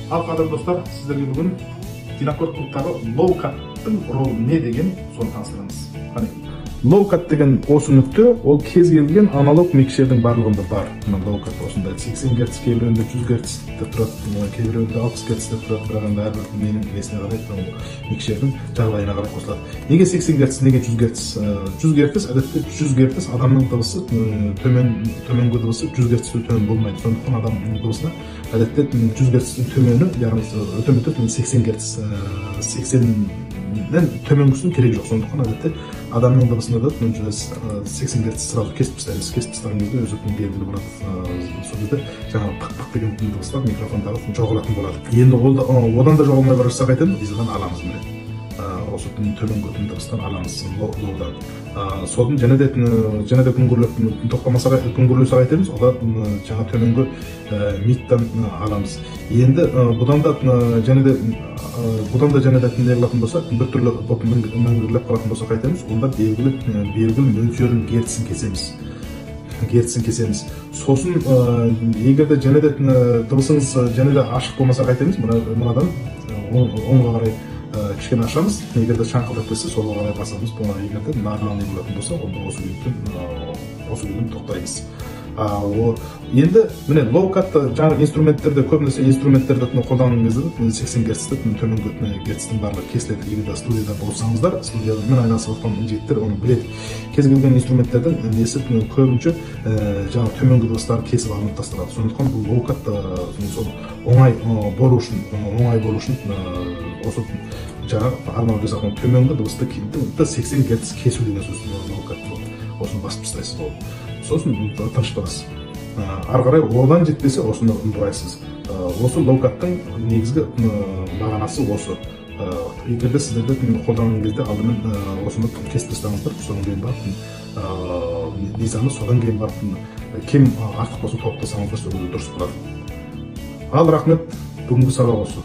Ал, қадірлі достар, сіздерге бүгін Динакорд клубтағы low cut-тың ролі не деген, соны таныстырамыз. Қане, low cut деген осы нүкте, ол кез келген аналог микшердің барлығында бар. Мына low cut осындай 80 герц, кейбіреуінде 100 герц деп тұрады, кейбіреуінде 60 герц деп тұрады, бірақ енді әрбір ненің несіне қарай, микшердің жағдайына қарай қосылады. Неге 80 герц, неге 100 герц? 100 герц, әдетте 100 герц адамның дыбысы төмен, төменгі дыбысы 100 герцтен төмен болмайды. Сондықтан адамның дыбысына әдетте 100 герцтің төмені, яғни өте өте 80 герц, 80-нен төменгісінің керегі жоқ. Сондықтан әдетте адамның дыбысында да 80 герц сразу кесіп тастаймыз. Кесіп тастаған кезде өзі белгілі болады. Сол кезде жаңағы пық пық деген дыбыстар микрофондағы жоғалатын болады. Енді ол да, одан да жоғалмай бара жатса, қайтеміз? Дизелдан аламыз, міне, осы төменгі дыбыстан аламыз, low-дан. Содан және де күңгірлеп тоқтамаса, күңгірлесе қайтеміз? Одан жаңа төменгі mid-тан аламыз. Енді бұдан да және де бұдан да және де не қылатын болса, біртүрлі болып міңгірлеп қалатын болса, қайтеміз? Онда белгілі мөлшерін, герцін кесеміз, герцін кесеміз. Сосын егер де және де дыбысыңыз және де ашық болмаса, қайтеміз? Мынадан оңға қарай кішкене ашамыз. Егер де шаңқылдап кетсе, солға қарай басамыз. Егер де нормальный болатын болса, онда осы күйден тоқтаймыз. Енді міне, low cut-ты жаңағы инструменттерде, көбінесе инструменттерді қолданған кезде 80 герцті, төменгі герцтің барлығы кесіледі. Егер де студияда болсаңыздар, студиямен айналысып жатқан жігіттер оны біледі, кез келген инструменттердің несі көбінше жаңағы төменгі дыбыстары кесіп алынып тасталады. Сондықтан бұл low cut сол оңай болу үшін осы жаңағы арнау жасалған төменгі дыбысты 80 герц кесу деген сөз. Low cut осыны басып тастайсыз, ол сосын тынышталасыз. Ары қарай одан жетпесе, осыны бұрайсыз. Осы low cut-тың негізгі мағынасы осы. Егер де сіздерде қолданған кезде алдымен осыны кесіп тастаңыздар, содан кейін барып низаны, содан кейін барып кем артық болса, толықтырсаңыздар, сол кезде дұрыс болады. Ал, рахмет, бүгінгі сабақ осы.